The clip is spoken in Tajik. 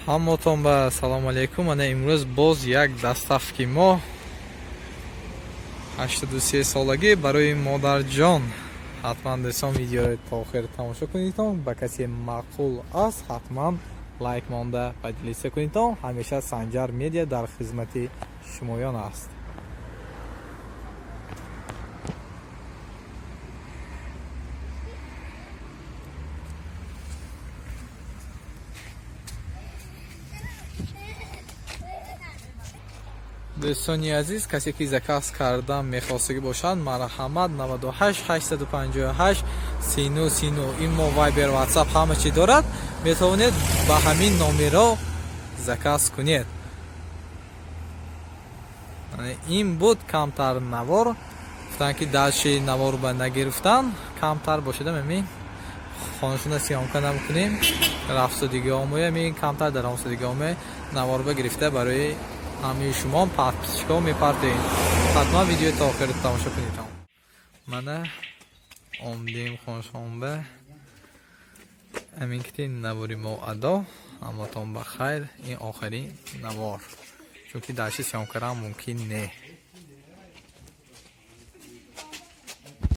Ҳаматон ба салому алейкум. Ана имрӯз боз як доставки мо 83 солагӣ барои модарҷон. Ҳатман, дӯстон, видеоро то охир тамошо кунедтон. Ба касе маъқул аст, ҳатман лайк монда, поделиться кунедтон. Ҳамеша Санҷар Медиа дар хизмати шумоён аст. Дӯстони азиз, касе ки заказ кардан мехостагӣ бошад, марҳамат, 98 858 39 39, имо, Вайбер, Ватсап, ҳама чӣ дорад. Метавонед ба ҳамин номеро заказ кунед. Ин буд камтар навор. Гуфтанд, ки дальше навор ба нагирифтан камтар бошадам. Ами хонашона съёмка намекунем, рафту омӯя ми камтар даромсудиги омӯя навор ба гирифта барои ҳамаи шумо, подписчикҳо, мепартоем. Ҳатман видеои то охир тамошо кунед. Мана омдем хоншонба. Амин кити навори мо адо. Ҳаматон ба хайр. Ин охирин навор, чунки дальше съёмкарам мумкин не.